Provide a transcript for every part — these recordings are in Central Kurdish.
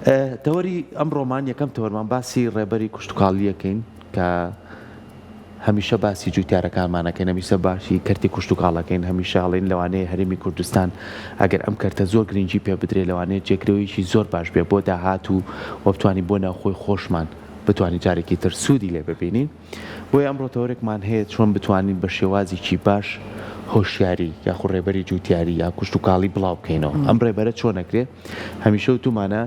تەوەری ئەمڕۆمان یەکەم تەوەرمان باسی ڕێبەری کوشتتوکاڵیەکەین کە هەمیشە باسی جوتیارەکانمان ئەکەین، هەمیسە باسی کەرتی کوشتوکاڵ ئەکەین، هەمیشە ئەڵێین لەوانەیە هەرێمی کوردستان ئەگەر ئەم کەرتە زۆر گرنگی پێ بدرێ لەوانەیە جێگرەوەیەکی زۆر باش بێ بۆ داهات و وە بتوانین بۆ ناوخۆی خۆشمان بتوانین جارێکی تر سوودی لێ ببینین. بۆیە ئەمڕۆ تەوەرێکمان هەیە چۆن بتوانین بە شێوازێکی باش هۆشیاری یاخو ڕێبەری جوتیاری یا کوشتوکاڵی بڵاو بکەینەوە. ئەم ڕێبەرە چۆن ئەکرێ؟ هەمیشە وتومانە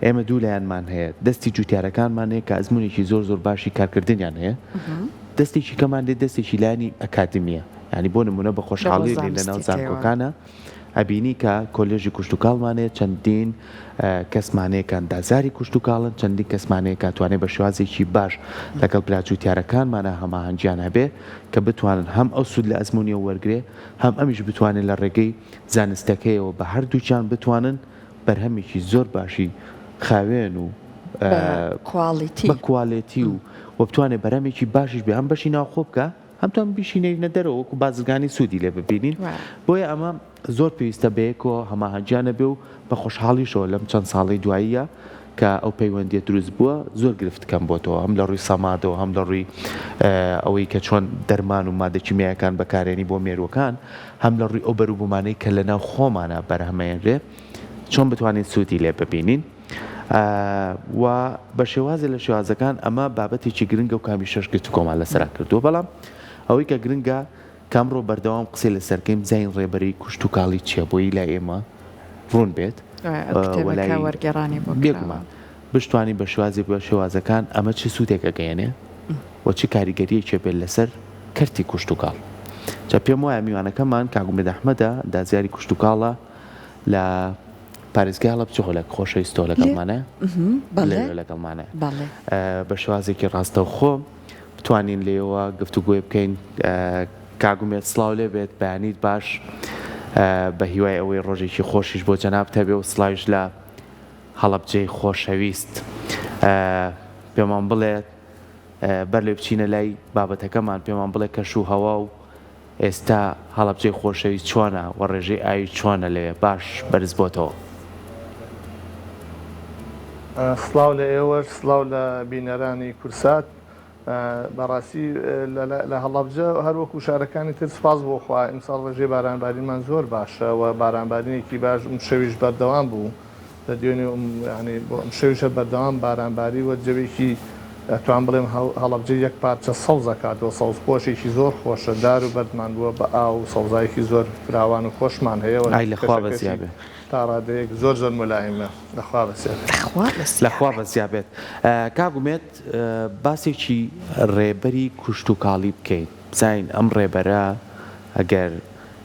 ئێمە دوو لایەنمان هەیە، دەستی جوتیارەکانمان هەیە کە ئەزموونێکی زۆر زۆر باشی کارکردنیان هەیە، دەستێکی کەمان دێت دەستێکی لایەنی ئەکادمییە، یانی بۆ نموونە بە خۆشحاڵی لێ لەناو زانکۆکانە ئەبینی کە کۆلێژی کوشتوکاڵمان هەیە، چەندین کەسمان هەیە کە ئەندازیاری کوشتوکاڵن، چەندین کەسمان هەیە کە ئەتوانێت بە شێوازێکی باش لەگەڵ برا جوتیارەکانمانا هەماهەنگیان هەبێ کە بتوانن هەم ئەو سوود لە ئەزموونیەوە وەرگرێ هەم ئەمیش بتوانێت لە ڕێگەی زانستەکەیەوە بە هەردووکیان بتوانن بەرهەمێکی زۆر باشی خاوێن و بە کوالێتی و و بتوانێت بەرهەمێکی باشیش بێ هەم بەشی ناوخۆ بکە هەم توان بیشینەرینە دەرەوە وەکو بازرگانی سوودی لێ ببینین بۆیە ئەمە زۆر پێویستە بەیەکەوە هەماهەنگیانە بێ و بە خۆشحاڵیشەوە لەم چەند ساڵەی دواییە کە ئەو پەیوەندیە دروست بووە زۆر گرفت کەم بۆتەوە هەم لە ڕووی سەمادەوە هەم لە ڕووی ئەوەی کە چۆن دەرمان و مادە کیمیایەکان بەکارێنی بۆ مێرووەکان هەم لە ڕووی ئەو بەروبوومانەی کە لە ناو خۆمانا بەرهەمەیەنرێ چۆن بتوانین سوودی لێ ببینین و بە شێوازێ لە شێوازەکان ئەمە بابەتێکی گرنگە و کامی شەش گفتوگۆمان لەسەرا کردووە بەڵام ئەوەی کە گرنگە کە ئەمڕۆ بەردەوام قسەی لەسەر کەین بزانین ڕێبەری کوشتوکاڵی چیە بۆی لای ئێمە ڕوون بێت و لای بێگومان بشتوانین بە شێوازێک بە شێوازەکان ئەمە چ سوودێک ئەگەیەنێ و چ کاریگەریەکی ئەبێت لەسەر کەرتی کوشتوکاڵ جا پێم وایە میوانەکەمان کاک ئومێد ئەحمەدە ئەندازیاری کوشتوکاڵە لە پارێزگای هەڵەبجە لە خۆشەویستەوە لەگەڵمانە لەوێ لەگەڵمانە بە شێوازێکی ڕاستەوخۆ بتوانین لێوە گفتوگۆی بکەین کاک ئومێد سڵاو لێ بێت بەیانیت باش بە هیوای ئەوەی ڕۆژێکی خۆشیش بۆ جەنابت هەبێ و سڵاویش لە هەڵەبجەی خۆشەویست پێمان بڵێ بەر لەوەی بچینە لای بابەتەکەمان پێمان بڵێ کەش و هەوا و ئێستا هەڵەبجەی خۆشەویست چۆنە و ڕێژەی ئاوی چۆنە لەوێ باش بەرز بۆتەوە؟ سڵاو لە ئێوەش سڵاو لە بینەرانی کورسات. بەڕاستی لە هەڵەبجە هەر وەکو شارەکانی تر سوپاس بۆ خوا ئیمساڵ ڕێژەی بارانبارینمان زۆر باشە و بارانبارینێکی باش ئمشەویش بەردەوام بوو لە دوێنێ و یانی بۆ ئمشەویش هەر بەردەوام بارانباری و جەوێکی ئەتوان بڵێم هەڵەبجە یەک پارچە سەوز ئەکاتەوە سەوزپۆشێکی زۆر خۆشە دار و بەردمان بووە بە ئاو و سەوزایەکی زۆر فراوان و خۆشمان هەیە و ئای لە خوا کەشەکەشی بەزیا بێ. تا ڕادەیەک زۆر زۆر مولایمە لە خوا بەزیا بێت. لە خوا بەزیا لە خوا بێت. بەزیا بێت. کاک ئومێد باسێکی ڕێبەری کوشتوکاڵی بکەین بزانین ئەم ڕێبەرە ئەگەر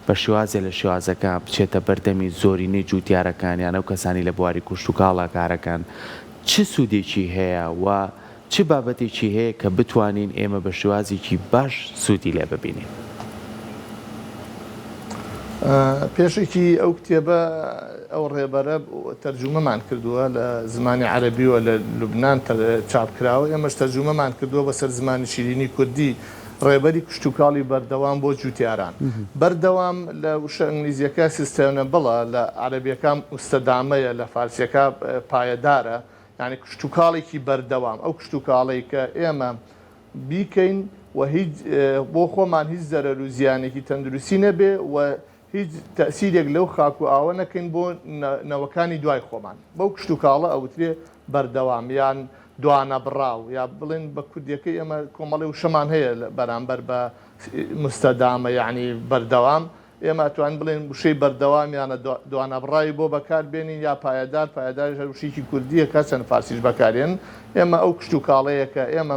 بە شێوازێ لە شێوازەکان بچێتە بەردەمی زۆرینەی جووتیارەکان یان ئەو کەسانی لە بواری کوشتوکاڵا کارەکەن چ سوودێکی هەیە و چ بابەتێکی هەیە کە بتوانین ئێمە بە شێوازێکی باش سوودی لێ ببینین؟ پێشەکی ئەو کتێبە ئەو ڕێبەرە تەرجومەمان کردووە لە زمانی عەرەبیوە لە لوبنان چاپ کراوە، ئێمەش تەرجومەمان کردووە بە سەر زمانی شیرینی کوردی، ڕێبەری کشتوکاڵی بەردەوام بۆ جووتیاران. بەردەوام لە وشە ئینگلیزییەکە sustainable ە، لە عەرەبییەکە مستدامەیە، لە فارسییەکە پایەدارە، یانی کشتوکاڵێکی بەردەوام، ئەو کشتوکاڵەی کە ئێمە بیکەین و هیچ بۆ خۆمان هیچ زەرەر و زیانێکی تەندروستی نەبێ و هیچ تەئسیرێک لەو خاک و ئاوە نەکەین بۆ نەوەکانی دوای خۆمان. بەو کشتوکاڵە ئەوترێ بەردەوام یان دوانەبڕاو یا بڵێن بە کوردیەکەی ئێمە کۆمەڵێ وشەمان هەیە بەرامبەر بە مستەدامە یانی بەردەوام ئێمە ئەتوانین بڵێین وشەی بەردەوام یانە دوانەبڕاوی بۆ بەکار بێنین یا پایەدار، پایەداریش هەر وشەیەکی کوردییە کە چەند فارسیش بەکارێن. ئێمە ئەو کشتوکاڵەیە کە ئێمە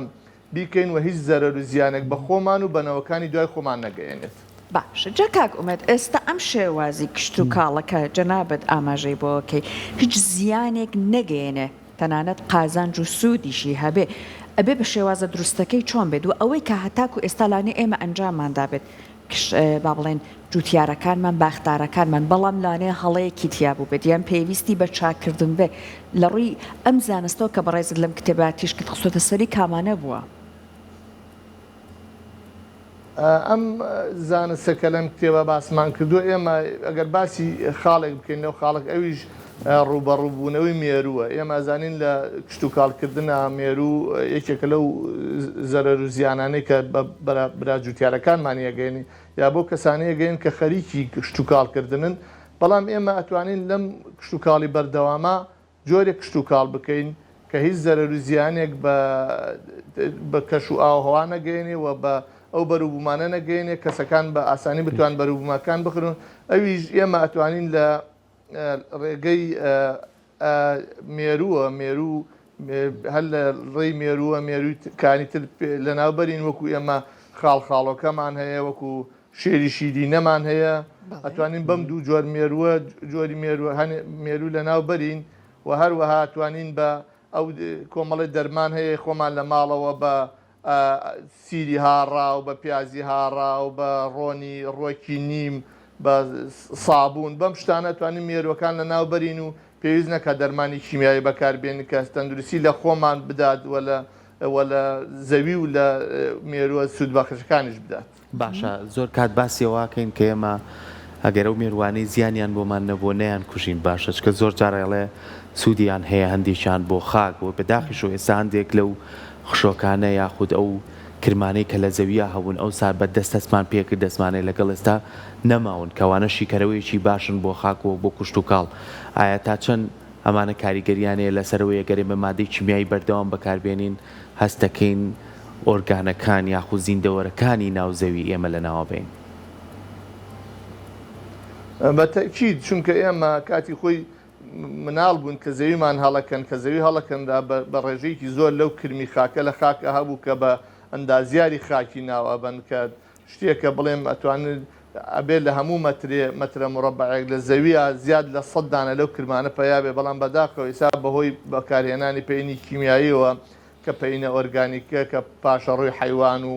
بیکەین و هیچ زەرەر و زیانێک بە خۆمان و بە نەوەکانی دوای خۆمان نەگەیەنێت. باشە جا کاک ئومێد ئێستا ئەم شێوازی کشتوکاڵە کە جەنابت ئاماژەی بۆ ئەکەی هیچ زیانێک نەگەیەنێ تەنانەت قازانج و سوودیشی هەبێ ئەبێ بە شێوازە دروستەکەی چۆن بێت و ئەوەی کە هەتاکو ئێستا لانێ ئێمە ئەنجاممان دابێت کش با بڵێین جوتیارەکانمان باخدارەکانمان بەڵام لانەیە هەڵەیەکی تیا بووبێت یان پێویستی بە چاککردن بێ لە ڕووی ئەم زانستەوە کە بەڕێزت لەم کتێبە تیشکت خستۆتە سەری کامانە بووە؟ ئەم زانستە کە لەم کتێبە باسمان کردووە ئێمە ئەگەر باسی خاڵێک بکەین لەو خاڵک ئەویش. ڕووبەڕووبوونەوەی مێرووە. ئێمە ئەزانین لە کشتوکاڵکردنا مێروو یەکێکە لەو زەرەر و زیانانەی کە بە برا جووتیارەکانمانی ئەگەیەنین یا بەو کەسانەی ئەگەیەنن کە خەریکی کشتوکاڵکردنن، بەڵام ئێمە ئەتوانین لەم کشتوکاڵی بەردەوامە جۆرێک کشتوکاڵ بکەین کە هیچ زەرەر و زیانێک بە بە کەش و ئاووهەوا نەگەیەنێ و بە ئەو بەروبوومانە نەگەیەنێ کەسەکان بە ئاسانی بتوان بەروبوومەکان بخرن ئەویش ئێمە ئەتوانین لە ڕێگەی مێرووە مێروو هەر لە ڕێی مێرووە مێرووی کانی تر لەناو بەرین وەکو ئێمە خاڵخاڵۆکەمان هەیە وەکو شێری شیرینەمان هەیە ئەتوانین بەم دوو جۆر مێرووە جۆری مێرووە هەنێ مێروو لەناو بەرین و هەروەها توانین بە ئەو کۆمەڵی دەرمان هەیە خۆمان لە ماڵەوە بە سیری هاڕاو بە پیازی هاڕاو بە ڕۆنی ڕوەکی نیم بە سابوون بەم شتانە توانین مێرووەکان لەناو بەرین و پێویست نەکات دەرمانی کیمیایی بەکار بێنین کە تەندروستی لە خۆمان بدات و لە و لە زەوی و لە مێرووە سوودبەخشەکانیش بدات. باشە زۆر کات باسی ئەوە ئەکەین کە ئێمە ئەگەر ئەو مێروانەی زیانیان بۆمان نەبووە نەیان کوژین باشە چکە زۆر جار ئەڵێ سوودیان هەیە هەندێکیان بۆ خاک و بەداخیشەوە ئێستا هەندێک لەو خشۆکانە یاخود ئەو کرمانەی کە لە زەویا هەبوون ئەوسا بە دەست دەستمان پێکرد دەستمانێ لەگەڵ ئێستا نەماون کە ئەوانە شیکەرەوەیەکی باشن بۆ خاک و بۆ کوشتوکاڵ ئایا تا چەند ئەمانە کاریگەریان هەیە لەسەر ئەوەی ئەگەر ئێمە مادەی کیمیایی بەردەوام بەکاربێنین هەست دەکەین ئۆرگانەکان یاخود زیندەوەرەکانی ناو زەوی ئێمە لەناوەبەین؟ بە تەئکید چونکە ئێمە کاتی خۆی مناڵ بووین کە زەویمان هەڵەکەن، کە زەوی هەڵەکەنرا بە ڕێژەیەکی زۆر لەو کرمی خاکە لە خاکا هەبوو کە بە ئەندازیاری خاکی ناو ئەبەن کە شتێکە بڵێم ئەتوانن ئەبێ لە هەموو مەترێ مەترە مڕەبەعێک لە زەویا زیاد لە سەد دانە لەو کرمانە پەیا بێ بەڵام بەداخەوە ئیسا بەهۆی بەکارهێنانی پەینی کیمیاییەوە کە پەینە ئۆرگانیکە کە پاشەڕۆی حەیوان و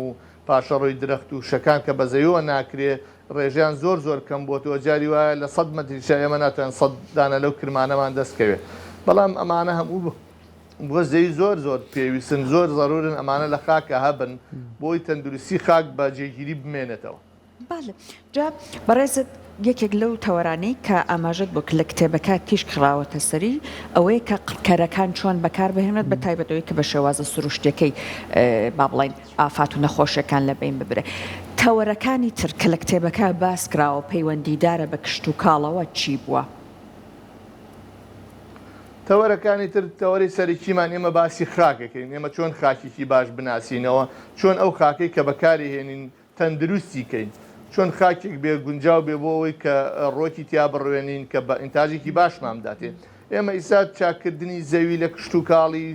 پاشەڕۆی درەخت و شەکان کە بە زەویەوە ناکرێ ڕێژەیان زۆر زۆر کەم بۆتەوە جاری وایە لە سەد مەتریشا ئێمە ناتوانین سەد دانە لەو کرمانەمان دەست کەوێ بەڵام ئەمانە هەموو بۆ زەوی زۆر زۆر پێویستن زۆر زەرورن ئەمانە لە خاکا هەبن بۆی تەندروستی خاک بە جێگیری بمێنێتەوە. بەڵێ جا بەڕێزت یەکێک لەو تەوەرانەی کە ئاماژەت بۆ کرد لە کتێبەکە تیشک خراوەتە سەری ئەوەیە کە قڕکەرەکان چۆن بەکار بهێنرێت بە تایبەت ئەوەی کە بە شێوازە سروشتیەکەی با بڵێین ئافات و نەخۆشیەکان لە بەین ببرێ تەوەرەکانی تر کە لە کتێبەکە باس کراوە پەیوەندیدارە بە کشتوکاڵەوە چی بووە؟ تەوەرەکانی تر تەوەرەی سەرەکیمان ئێمە باسی خاکەکەین ئێمە چۆن خاکێکی باش بناسینەوە چۆن ئەو خاکەی کە بەکاری هێنین تەندروستی کەین چۆن خاکێک بێ گونجاو بێ بۆ ئەوەی کە ڕۆکی تیا بڕوێنین کە بە ئینتاجێکی باشمان بداتێ ئێمە ئیسا چاککردنی زەوی لە کشتوکاڵی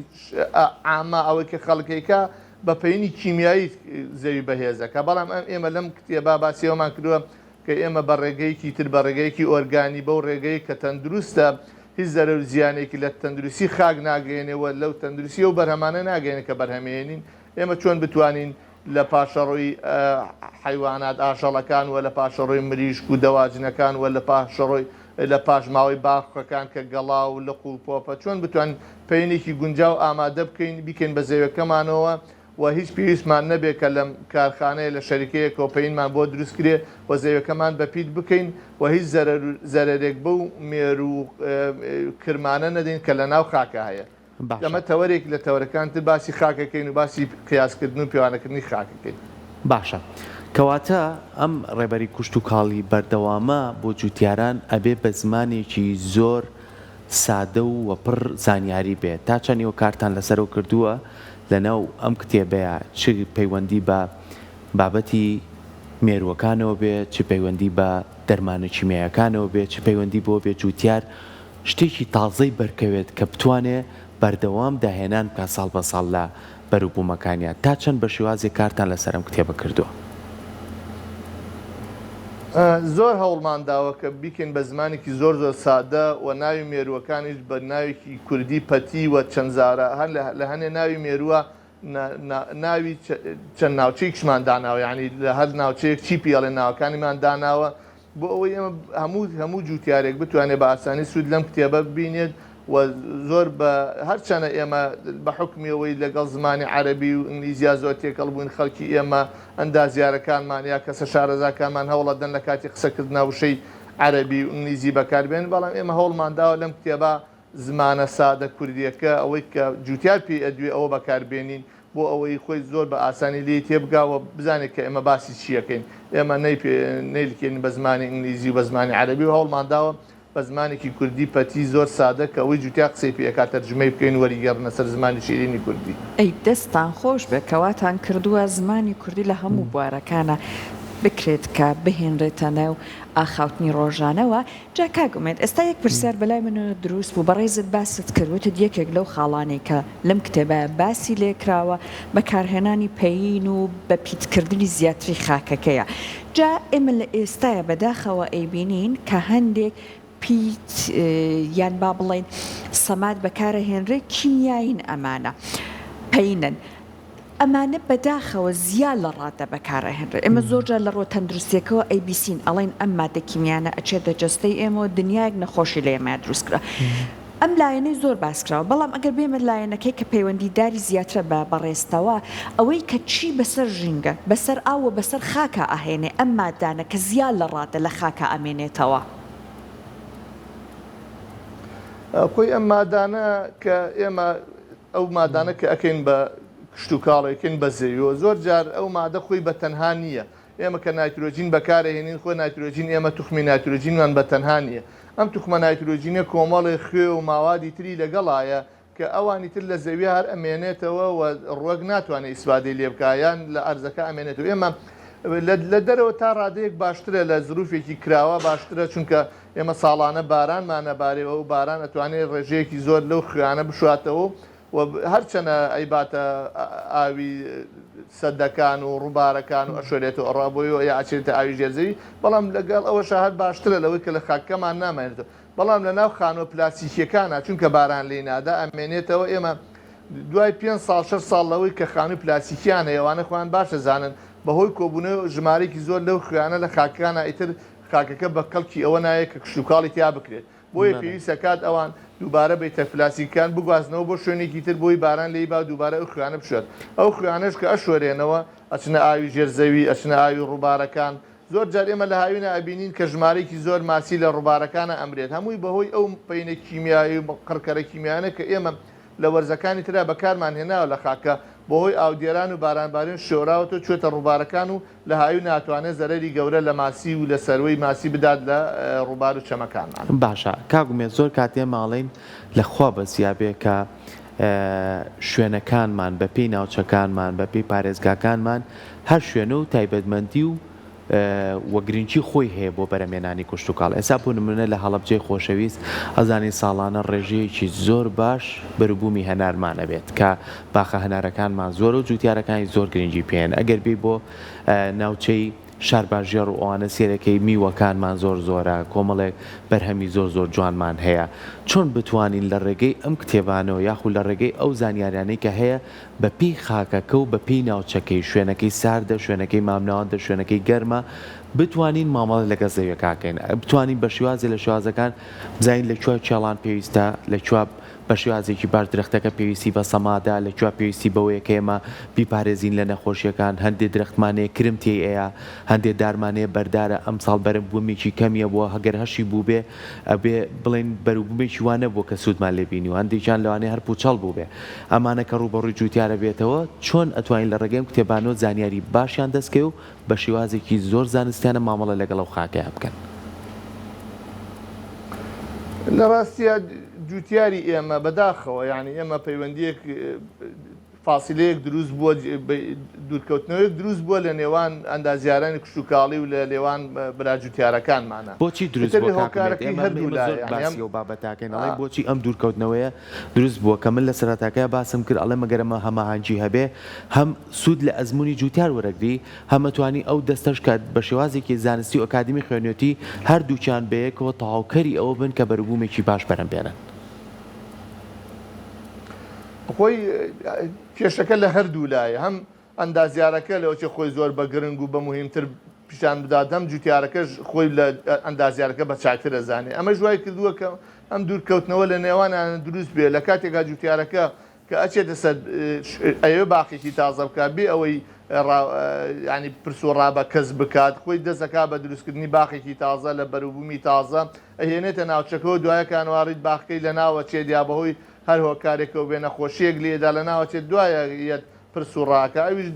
عامە ئەوەی کە خەڵک هەیکا بە پەینی کیمیایی زەوی بەهێزەکە بەڵام ئەم ئێمە لەم کتێبا باسی ئەومان کردووە کە ئێمە بە ڕێگەیەکی تر بە ڕێگەیەکی ئۆرگانی بەو ڕێگەیە کە تەندروستە هیچ زەرەر و زیانێکی لە تەندروستی خاک ناگەیەنێ و لەو تەندروستی ئەو بەرهەمانە ناگەیەنێ کە بەرهەمێنین ئێمە چۆن بتوانین لە پاشەڕۆی حەیوانات ئاژەڵەکان و لە پاشەڕۆی مریشک و دەواجنەکان و لە پاشەڕۆی لە پاشماوەی باخەکان کە گەڵا و لق و پۆپە چۆن بتوانین پەینێکی گونجاو ئامادە بکەین بیکەین بە زەویەکەمانەوە و هیچ پێویستمان نەبێ کە لە کارخانەیە لە شەریکەیەکەوە پەینمان بۆ دروست کرێ و زەویەکەمان بەپیت بکەین و هیچ زەرەر زەرەرێک بەو مێروو کرمانە نەدەین کە لە ناو خاکا هەیە. باشە. ئەمە تەوەرێک لە تەوەرەکان تر باسی خاک ئەکەین و باسی قیاسکردن و پێوانەکردنی خاک ئەکەین. باشە کەواتە ئەم ڕێبەری کوشتوکاڵی بەردەوامە بۆ جوتیاران ئەبێ بە زمانێکی زۆر سادە و وە پڕ زانیاری بێ تا چەند ئێوە کارتان لەسەرەوە کردووە لەناو ئەم کتێبەیا چ پەیوەندی بە بابەتی مێرووەکانەوە بێ چ پەیوەندی بە دەرمانە کیمیایەکانەوە بێ چ پەیوەندی بەوە بێ جوتیار شتێکی تازەی بەرکەوێت کە بتوانێ بەردەوام داهێنان بکات ساڵ بە ساڵ لە بەروبوومەکانیا. تا چەند بە شێوازێک کارتان لەسەر ئەم کتێبە کردووە؟ زۆر هەوڵمان داوە کە بیکەین بە زمانێکی زۆر زۆر سادە و ناوی مێرووەکانیش بە ناوێکی کوردی پەتی و چەند زارا هەر لە هەنێ ناوی مێرووە ناوی چەند ناوچەیەکیشمان داناوە یانی لە هەر ناوچەیەک چی پێ ئەڵێن ناوەکانیمان داناوە بۆ ئەوەی ئێمە هەموو هەموو جووتیارێک بتوانێت بە ئاسانی سوود لەم کتێبە ببینێت و زۆر بە هەرچەنە ئێمە بە حوکمی ئەوەی لەگەڵ زمانی عەرەبی و ئینگلیزیا زۆر تێکەڵ بووین خەڵکی ئێمە ئەندازیارەکانمان یا کەسە شارەزاکانمان هەوڵەدەن لە کاتی قسەکردنا وشەی عەرەبی و ئینگلیزی بەکار بێنن، بەڵام ئێمە هەوڵمان داوە لەم کتێبە زمانە سادە کوردییەکە ئەوەی کە جووتیار پێی ئەدوێ ئەوە بەکار بێنین بۆ ئەوەی خۆی زۆر بە ئاسانی لێی تێبگا و بزانێت کە ئێمە باسی چی ئەکەین. ئێمە نەیلکێنین بە زمانی ئینگلیزی و بە زمانی عەرەبی و هەوڵمان داوە بە زمانێکی کوردی پەتی زۆر سادە کە ئەوەی جوتیار قسەی پێ ئەکات تەرجومەی بکەین و وەریگێڕنە سەر زمانی شیرینی کوردی. ئەی دەستتان خۆش بێت کە واتان کردووە زمانی کوردی لە هەموو بوارەکانا بکرێت کە بهێنرێتە نێو ئاخاوتنی ڕۆژانەوە. جا کاک ئومێد ئێستا یەک پرسیار بەلای منەوە دروست بوو بەڕێزت باست کرد وتت یەکێک لەو خاڵانەی کە لەم کتێبە باسی لێکراوە بەکارهێنانی پەیین و بە پیتکردنی زیاتری خاکەکەیە جا ئێمە لە ئێستایا بەداخەوە ئەیبینین کە هەندێک پیت یان با بڵێین سەماد بەکارەهێنرێ کیمیایین ئەمانە پەینن ئەمانە بەداخەوە زیا لە ڕادە بەکارئەهێنرێ ئێمە زۆر جار لە ڕووە تەندروستیەکەوە ئەیبیسین ئەڵێن ئەم مادە کیمیانە ئەچێتە جەستەی ئێمەوە دنیایەک نەخۆشی لە ئێمەیا دروست کرا ئەم لایەنەی زۆر باس کراوە بەڵام ئەگەر بێمە لایەنەکەی کە پەیوەندی داری زیاترە بە بەڕێزتەوە ئەوەی کە چی بەسەر ژینگە بەسەر ئاو و بەسەر خاکا ئەهێنێ ئەم مادانە کە زیا لە ڕادە لە خاکا ئەمێنێتەوە. خۆی ئەم مادانە کە ئێمە ئەو مادانە کە ئەکەین بە کشتوکاڵ ئەیکەین بە زەویەوە زۆر جار ئەو مادە خۆی بە تەنها نییە ئێمە کە نایترۆجین بەکارئەهێنین خۆ نایترۆجین ئێمە توخمی نایترۆجینمان بە تەنها نییە ئەم توخمە نایترۆجینە کۆمەڵێ خوێ و ماوادی تری لەگەڵایە کە ئەوانی تر لە زەویا هەر ئەمێنێتەوە و ڕوەک ناتوانێت ئیسفادەی لێ بکا یان لە ئەرزەکە ئەمێنێتەوە ئێمە لە دەرەوە تا ڕادەیەک باشترە لە زروفێکی کراوە باشترە چونکە ئێمە ساڵانە بارانمان ئەبارێ و ئەو باران ئەتوانێ ڕێژەیەکی زۆر لەو خوێانە بشواتەوە و هەرچەنە ئەیباتە ئاوی سەدەکان و ڕووبارەکان و ئەشۆرێتەوە ئەڕا بۆی یا ئەچێتە ئاوی ژێر زەوی بەڵام لەگەڵ ئەوەشا هەر باشترە لەوەی کە لە خاکەکەمان نامێنێتەوە بەڵام لە ناو خانووە پلاستیکیەکانا چونکە باران لێی نادا ئەمێنێتەوە ئێمە دوای پێنج ساڵ شەش ساڵ لەوەی کە خانووی پلاستیکیان هەیە ئەوانە خۆیان باش ئەزانن بەهۆی کۆبوونەوەی ژمارەیەکی زۆر لەو خوێانە لە خاکەکانا ئیتر خاکەکە بە کەڵکی ئەوە نایەت کە کشتوکاڵی تیا بکرێت، بۆیە پێویست ئەکات ئەوان دووبارە بەیتە پلاستیکەکان بگوازنەوە بۆ شوێنێکی تر بۆی باران لێی با دووبارە ئەو خوێانە بشوێت، ئەو خوێانەش کە ئەشۆرێنەوە ئەچنە ئاوی ژێر زەوی، ئەچنە ئاوی ڕووبارەکان، زۆر جار ئێمە لە هاوینا ئەبینین کە ژمارەیەکی زۆر ماسی لە ڕووبارەکانا ئەمرێت هەمووی بەهۆی ئەو پەینە کیمیایی و قڕکەرە کیمیایانە کە ئێمە لە وەرزەکانی ترا بەکارمان هێناوە لە خاکە بەهۆی ئاودێران و بارانبارین شۆراوەتەوە چووەتە ڕووبارەکان و لە هاوین ناتوانێت زەرەری گەورە لە ماسی و لە سەروەی ماسی بدات لە ڕووبار و چەمەکانمان. باشە کاک ئومێد زۆر کات ئێمە ئەڵێین لە خوا بەزیا بێ کە شوێنەکانمان بە پێی ناوچەکانمان بە پێی پارێزگاکانمان هەر شوێنە و تایبەتمەندی و و گرنگی خۆی هەیە بۆ بەرەمێنانی کوشتوکاڵ ئێستا بۆ نمونە لە هەڵەبجەی خۆشەویست ئەزانین ساڵانە ڕێژەیەکی زۆر باش بەروبوومی هەنارمان ئەبێت کە باخە هەنارەکانمان زۆرە و جوتیارەکانی زۆر گرنگی پێیەن ئەگەر بێی بۆ ناوچەی شارباژێڕ و ئەوانە سێرەکەی میوەکانمان زۆر زۆرە کۆمەڵێک بەرهەمی زۆر زۆر جوانمان هەیە چۆن بتوانین لە ڕێگەی ئەم کتێبانەوە یاخود لە ڕێگەی ئەو زانیاریانەی کە هەیە بە پێی خاکەکە و بە پێی ناوچەکەی، شوێنەکەی ساردە، شوێنەکەی مامناوەندە، شوێنەکەی گەرمە، بتوانین مامەڵە لەگەڵ زەویەکە کەین، بتوانین بە شێوازێ لە شێوازەکان بزانین لە کوێ کێڵان پێویستە، لە کوێ بە شێوازێکی باش درەختەکە پێویستی بە سەمادە، لە کوێ پێویستی بەوەیە کە ئێمە بیپارێزین لە نەخۆشیەکان، هەندێ درەختمان هەیە کرم تێی ئەیا، هەندێ دارمان هەیە بەردارە، ئەمساڵ بەربوومێکی کەمی هەبووە، گەر هەشی بووبێ ئەبێ بڵێین بەروبوومێکی وا نەبووە کە سوودمان لێ بینیوە، هەندێکیان لەوانەیە هەر پووچەڵ بووبێ. ئەمانە کە ڕووبەڕووی جووتیار ئەبێتەوە، چۆن ئەتوانین لە ڕێگەی ئەم کتێبانەوە زانیاری باشیان دەست کەوێ و بە شێوازێکی زۆر زانستیانە مامەڵە لەگەڵ ئەو خاکەیا بکەن؟ لە ڕاستیا جووتیاری ئێمە بەداخەوە یانی ئێمە پەیوەندییەک فاسیلەیەک دروست بووە، دوورکەوتنەوەیەک دروست بووە لە نێوان ئەندازیارانی کشتوکاڵی و لە نێوان برا جوتیارەکانمانە. بۆچی دروست ئیتر بووە کاک ئومێد؟ هۆکارەکەی ئێمە هەردوو ئێمە زۆر لایە یانی ئەم باسی ئەو بابەتە ئەکەین ئەڵێین بۆچی ئەم دوورکەوتنەوەیە دروست بووە کە من لە سەرەتاکەیا باسم کرد ئەڵێم ئەگەر ئەمە هەماهەنگی هەبێ هەم سوود لە ئەزموونی جوتیار وەرەگری هەم ئەتوانی ئەو دەستەش کە بە شێوازێکی زانستی و ئەکادیمی خوێنیۆتی هەردووکیان بەیەکەوە تەواوکەری ئەوە بن کە بەروبوومێکی باش بەرهەم بێنن. خۆی کێشەکە لە هەردوو لایە هەم ئەندازیارەکە لەوەچێ خۆی زۆر بە گرنگ و بە موهیمتر پیشان بدات هەم جوتیارەکەش خۆی لە ئەندازیارەکە بە چاکتر ئەزانێ ئەمەش وای کردووە کە ئەم دوورکەوتنەوە لە نێوانیان دروست بێ لە کاتێکا جوتیارەکە کە ئەچێتە سەر ئەیەوێ باخێکی تازە بکات بێ ئەوەی ڕا یانی پرس و ڕا بە کەس بکات خۆی دەست ئەکا بە دروستکردنی باخێکی تازە لە بەروبوومی تازە ئەهێنێتە ناوچەکەوە دوایە کانواڕیت باخەکەی لەناو ئەچێت یا بەهۆی هەر هۆکارێکەوە بێ نەخۆشیەک لێدا لەناو ئەچێت دوایە یەت پرس و ڕاکە ئەویش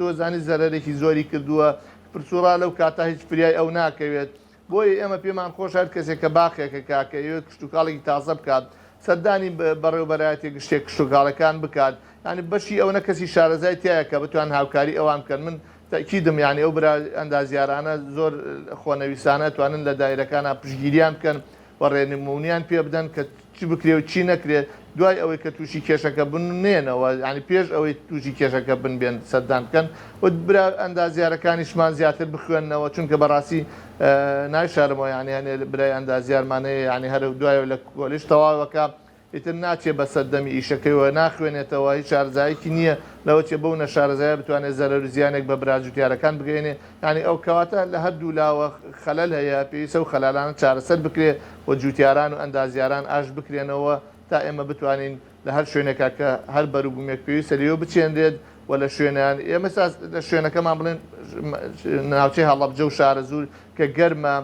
دۆزانی زەرەرێکی زۆری کردووە پرس و ڕا لەو کاتە هیچ فریای ئەو ناکەوێت بۆیە ئێمە پێمان خۆشە هەر کەسێک کە باخێک ئەکا کە ئەیەوێت کشتوکاڵێکی تازە بکات سەردانی بەڕێوەبەرایەتیە گشتیە کشتوکاڵەکان بکات یانی بەشی ئەوەنە کەسی شارەزای تیایە کە بتوان هاوکاری ئەوان بکەن من تەئکیدم یانی ئەو برا ئەندازیارانە زۆر خۆنەویستانە ئەتوانن لە دایرەکانا پشتگیریان بکەن و ڕێنمونیان پێ بدەن کە چ بکرێ و چی نەکرێ دوای ئەوەی کە تووشی کێشەکە بن نێنەوە یانی پێش ئەوەی تووشی کێشەکە بن بێن سەردان بکەن و برا ئەندازیارەکانیشمان زیاتر بخوێننەوە چونکە بەڕاستی نایشارمەوە یانی هەنێ برای ئەندازیارمان هەیە یانی هەر دوایەوە لە کۆلیژ تەواوەکە ئیتر ناچێ بەسەر دەمی ئیشەکەیەوە ناخوێنێتەوە هیچ شارەزایەکی نییە لەوە چێ بەو نەشارەزایە بتوانێت زەرەر و زیانێک بە برا جوتیارەکان بگەیەنێ یانی ئەو کەواتە لە هەردوو لاوە خەلەل هەیە پێویستە ئەو خەلالانە چارەسەر بکرێ و جوتیاران و ئەندازیاران ئاشت بکرێنەوە تا ئێمە بتوانین لە هەر شوێنێکا کە هەر بەروبوومێک پێویستە لێوە بچێنرێت و لە شوێنیان ئێمە لە شوێنەکەمان بڵێن ناوچەی هەڵەبجە و شارەزوور کە گەرمە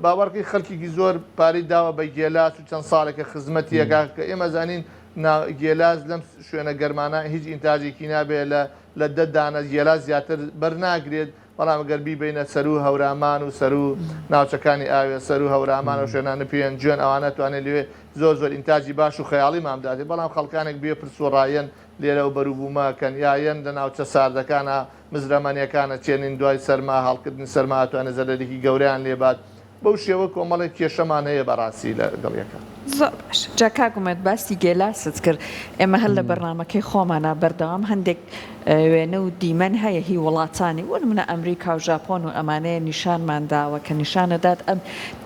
باوەڕکەی خەلکیکی زۆر پارەی داوە بە گێلاس و چەند ساڵێکە خزمەتی ئەکا کە ئێمە زانین نا گێلاس لەم شوێنە گەرمانە هیچ ئینتاجێکی نابێ لە لە دە دانە گێلاس زیاتر بەر ناگرێت بەڵام گەر بیبەینە سەروو هەورامان و سەروو ناوچەکانی ئاوێ سەروو هەورامان ئەو شوێنانە پێنجوێن ئەوانە توانێت لەوێ زۆر زۆر ئینتاجی باش و خەیاڵیمان بداتێ بەڵام خەڵکانێک بێ پرس و ڕایەن لێرە ئەو بەروبوومە کەن یا یەن لە ناوچە ساردەکانا مزرەمەنیەکان ئەچێنین دوای سەرما هەڵکردنی سەرما ئەتوانێت زەرەرێکی گەورەیان لێ بات بەو شێوە کۆمەڵێک کێشەمان هەیە بەڕاستی لە گەڵ یەکا. زۆر باش جا کاک ئومێد باسی گێلاست کرد ئێمە هەر لە بەرنامەکەی خۆمانا بەردەوام هەندێک وێنە و دیمەن هەیە هی وڵاتانی بۆ نمونە ئەمریکا و ژاپۆن و ئەمانەیە نیشانمان داوە کە نیشانەدات ئەم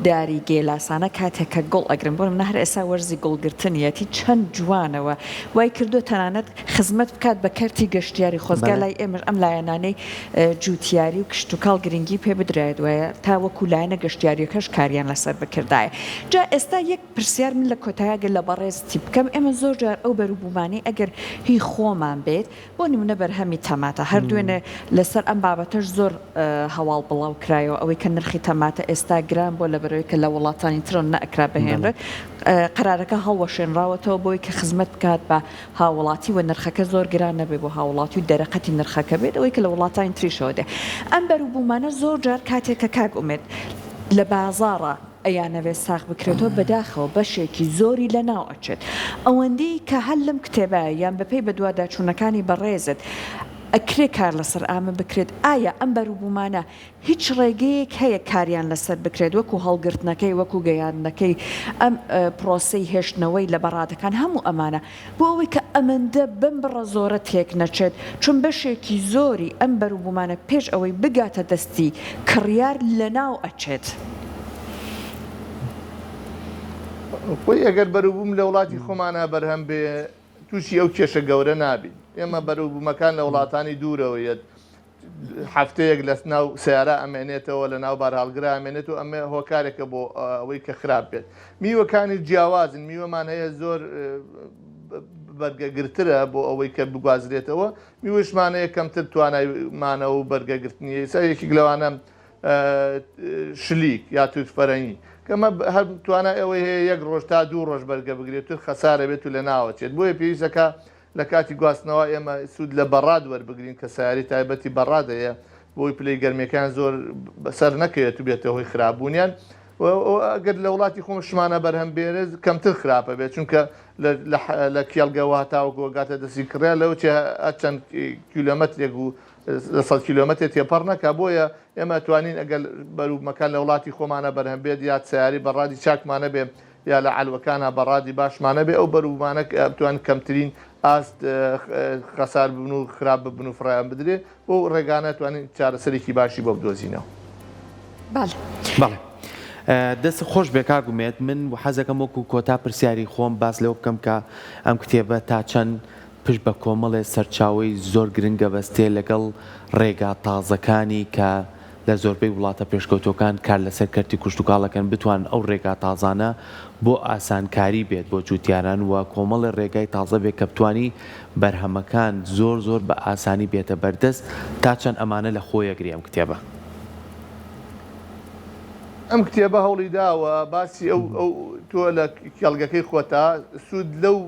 داری گێلاسانە کاتێک کە گوڵ ئەگرن بۆ نمونە هەر ئێستا وەرزی گوڵگرتنیەتی چەند جوانەوە وای کردووە تەنانەت خزمەت بکات بە کەرتی گەشتیاری خۆزگا لای ئێمەش ئەم لایەنانەی جوتیاری و کشتوکاڵ گرنگی پێ بدرایە دوایە تا وەکو لایەنە گەشتیاریەکەش کاریان لەسەر بکردایە جا ئێستا یەک پرسیار من لە کۆتاییا گەر لە بەڕێزتی بکەم ئێمە زۆر جار ئەو بەروبوومانەی ئەگەر هی خۆمان بێت بۆ نمونە بەرهەمی تەماتە هەر دوێنێ لەسەر ئەم بابەتەش زۆر هەواڵ بڵاو کرایەوە ئەوەی کە نرخی تەماتە ئێستا گران بووە لەبەرئەوەی کە لە وڵاتانی ترەوە نەئەکرا بهێنرێت قەرارەکە هەڵوەشێنراوەتەوە بۆی کە خزمەت بکات بە هاوڵاتی و نرخەکە زۆر گران نەبێت بۆ هاوڵاتی و دەرەقەتی نرخەکە بێت ئەوەی کە لە وڵاتانی تریشەوە دێ ئەم بەروبوومانە زۆر جار کاتێک کە کاک ئومێد لە بازاڕا ئەیانەوێت ساغ بکرێتەوە بەداخەوە بەشێکی زۆری لەناو ئەچێت ئەوەندەی کە هەر لەم کتێبە یان بەپێی بەدواداچوونەکانی بەڕێزت ئەکرێ کار لەسەر ئامە بکرێت ئایا ئەم بەروبوومانە هیچ ڕێگەیەک هەیە کاریان لەسەر بکرێت وەکو هەڵگرتنەکەی وەکو گەیاندنەکەی ئەم پرۆسەی هێشتنەوەی لە بەڕادەکان هەموو ئەمانە بۆ ئەوەی کە ئەمەندە بەم بڕە زۆرە تێک نەچێت چون بەشێکی زۆری ئەم بەروبوومانە پێش ئەوەی بگاتە دەستی کڕیار لەناو ئەچێت. خۆی ئەگەر بەروبووم لە وڵاتی خۆمانا بەرهەم بێ تووشی ئەو کێشە گەورە نابین ئێمە بەروبوومەکان لە وڵاتانی دوورەوە یەت هەفتەیەک لە ناو سەیارە ئەمێنێتەوە لە ناو بارهەڵگرا ئەمێنێت و ئەمە هۆکارێکە بۆ ئەوەی کە خراپ بێت میوەکانی جیاوازن میوەمان هەیە زۆر بەرگەگرترە بۆ ئەوەی کە بگوازرێتەوە میوەشمان هەیە کەمتر توانای مانەوە و بەرگەگرتنی ئێستا یەکێک لەوانە شلیک یا توت فەرەنگی کەمە هەر توانای ئەوەی هەیە یەک ڕۆژ تا دوو ڕۆژ بەرگە بگرێت تر خەسارە بێت و لە ناوەچێت بۆیە پێویستەکە لە کاتی گواستنەوە ئێمە سوود لە بەڕاد وەربگرین کە سەیارەی تایبەتی بەڕاد هەیە بۆی پلەی گەرمیەکەیان زۆر بەسەر نەکەوێت و بێتە هۆی خراپبوونیان و ئەگەر لە وڵاتی خۆشمانە بەرهەم بێنێت کەمتر خراپە بێت چونکە لە کێڵگەوە هەتاوەکو گاتە دەستی کڕیار لەوە چێ چەند کیلۆمەترێک و لە سەد کیلۆمەتر تێپەڕ نەکا بۆیە ئێمە توانین ئەگەر بەروبمەکان لە وڵاتی خۆمانە بەرهەم بێت یا سەیارەی بەڕادی چاکمانە بێ یا لە عەلوەکانا بەڕادی باشمان هەبێ ئەو بەروبومانە بتوانن کەمترین ئاست خەسار ببن و خراپ ببن و فڕێیان بدرێ بەو ڕێگانە توانین چارەسەرێکی باشی بۆ بدۆزینەوە. بەڵێ. بەڵێ دەست خۆش بێ کاک ئومێد من حەزەکەم وەکو کۆتا پرسیاری خۆم باس لەوە بکەم کە ئەم کتێبە تا چەند پشت بە کۆمەڵێ سەرچاوەی زۆر گرنگ ئەبەستێ لەگەڵ ڕێگا تازەکانی کە. لە زۆربەی وڵاتە پێشکەوتووەکان کار لەسەر کەرتی کوشتوکاڵ ئەکەن بتوانن ئەو ڕێگا تازانە بۆ ئاسانکاری بێت بۆ جوتیاران و کۆمەڵێ ڕێگای تازە بێت کە بتوانی بەرهەمەکان زۆر زۆر بە ئاسانی بێتە بەردەست تا چەند ئەمانە لە خۆیەگرێ ئەم کتێبە؟ ئەم کتێبە هەوڵی داوە باسی ئەو ئەو تۆ لە کێڵگەکەی خۆتا سوود لەو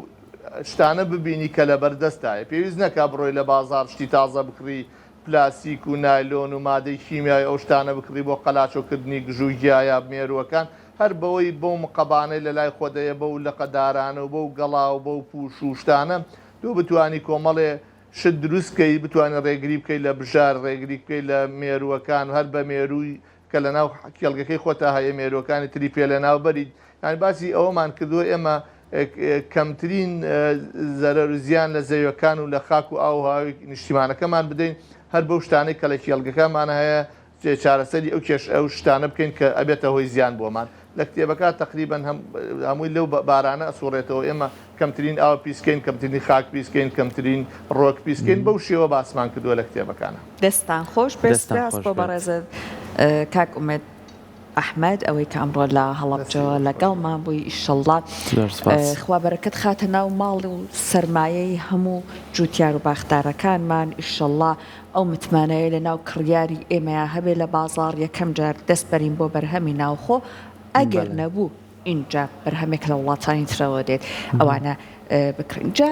شتانە ببینی کە لەبەردەستایە پێویست نەکا بڕۆی لە بازاڕ شتی تازە بکڕی پلاستیک و نایلۆن و مادەی کیمیاوی ئەو شتانە بکڕی بۆ قەلاچۆ کردنی گژو گیا یا مێرووەکان هەر بەوەی بەو مقەبانەی لە لای خۆت هەیە بەو لقە دارانە و بەو گەڵا و بەو پوش و شتانە تۆ بتوانی کۆمەڵێ شت دروست بکەی بتوانی ڕێگری بکەی لە بژار ڕێگری بکەی لە مێرووەکان هەر بە مێرووی کە لە ناو کێڵگەکەی خۆتا هەیە مێرووەکانی تری پێ لە ناو بەریت یانی باسی ئەوەمان کردووە ئێمە کەمترین زەرەر و زیان لە زەویەکان و لە خاک و ئاو و هاوی نیشتیمانەکەمان بدەین هەر بەو شتانەی کە لە کێڵگەکەمان هەیە چارەسەری ئەو کێش ئەو شتانە بکەین کە ئەبێتە هۆی زیان بۆمان لە کتێبەکە تەقریبەن هەم هەمووی لەو بارانە ئەسوڕێتەوە ئێمە کەمترین ئاو پیسکەین کەمترین خاک پیسکەین کەمترین ڕۆک پیسکەین بەو شێوە باسمان کردووە لە کتێبەکانە. دەستتان خۆش بێت سپاس بۆ بەڕێزت کاک ئومێد ئەحمەد ئەوەی کە ئەمڕۆ لە هەڵەبجەوە لەگەڵمان بووی ئیشەڵڵا خوا بەرەکەت خاتە ناو ماڵ و سەرمایەی هەموو جوتیار و باخدارەکانمان ئیشەڵڵا ئەو متمانەیە لە ناو کڕیاری ئێمەیا هەبێ لە بازاڕ یەکەم جار دەست بەرین بۆ بەرهەمی ناوخۆ ئەگەر نەبوو ئینجا بەرهەمێک لە وڵاتانی ترەوە دێت ئەوانە بکڕین جا.